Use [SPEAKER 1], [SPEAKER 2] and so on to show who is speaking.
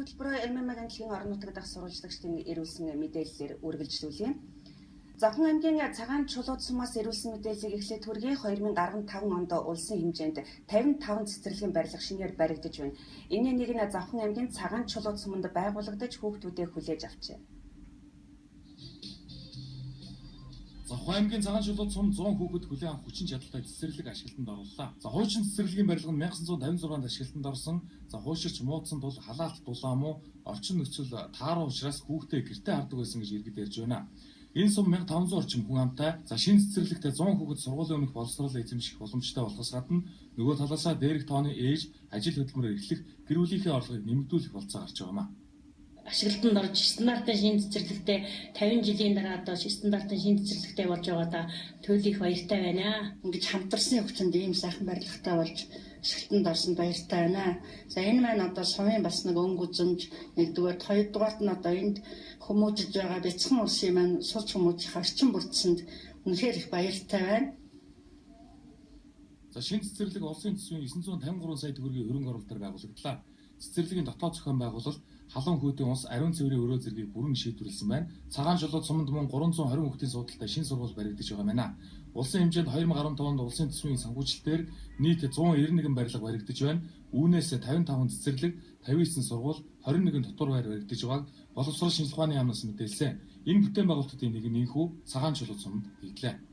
[SPEAKER 1] Хөтөлбөрөө ММ агентлагийн орон нутаг дахь сурвалжлагчдын ирүүлсэн мэдээллээр үргэлжлүүлье. Завхан аймгийн Цагаан чулууд сумаас ирүүлсэн мэдээллийг эхлээд хүргэе. 2015 онд улсын хэмжээнд 55 цэцэрлэгийн барилга шинээр баригдаж байна. Энийн нэг нь Завхан аймгийн Цагаан чулууд суманд байгуулагдаж хүүхдүүдээ хүлээж авчээ.
[SPEAKER 2] Завхан аймгийн Цагаан чулууд сум 100 хүүхэд хүлээн авах хүчин чадалтай цэцэрлэг ашиглалтанд орууллаа. За хуучин цэцэрлэгийн барилга нь 1956 онд ашиглалтанд орсон. За хууширч муудсан тул халаалт дулаан муу орчин нөхцөл тааруу учраас хүүхдээ гэртээ хардаг байсан гэж иргэд ярьж байна. Энэ сум 1500 орчим хүн амтай. За шинэ цэцэрлэгтээ 100 хүүхэд сургуулийн өмнөх боловсрол эзэмших боломжтой болохоос гадна нөгөө талаасаа дээрх тооны ээж ажил хөдөлмөрөөр эхлэх гэр бүлийнхээ орлогыг нэмэгдүүлэх болцоо гарч байгаа юм а.
[SPEAKER 3] Ашиглалтанд орж стандартын шинэ цэцэрлэгтээ 50 жилийн дараа одоо стандартын шинэ цэцэрлэгтэй болж байгаадаа туйл их баяртай байна.
[SPEAKER 4] Ингэж хамтарсан хүчинд ийм сайхан барилгатай болж ашиглалтанд орсонд баяртай байна. За энэ маань одоо сумын бас нэг өнгө үзэмж нэгдүгээр, хоёрдугаарт нь одоо энд хүмүүжиж байгаа бяцхан улсын маань сурч хүмүүжих орчин бүрдсэнд үнэхээр их баяртай байна.
[SPEAKER 2] За шинэ цэцэрлэг улсын төсвийн 953 сая төгрөгийн хөрөнгө оруулалтаар байгуулагдлаа. Цэцэрлэгийн дотоод зохион байгуулалт, халуун хүйтэн ус, ариун цэврийн өрөө зэргийг бүрэн шийдвэрлэсэн байна. Цагаан чулууд суманд мөн 320 хүүхдийн суудалтай шинэ сургууль баригдаж байгаа юм байна. Улсын хэмжээнд 2015 онд улсын төсвийн санхүүжилтээр нийт 191 барилга баригдаж байна. Үүнээс 55 цэцэрлэг, 59 сургууль, 21 дотор байр баригдаж байгааг боловсрол шинжилгээ ухааны яамнаас мэдээлсэн. Энэ бүтээн байгуулалтын нэг нь инхүү Цагаан чулууд суманд хийгдлээ.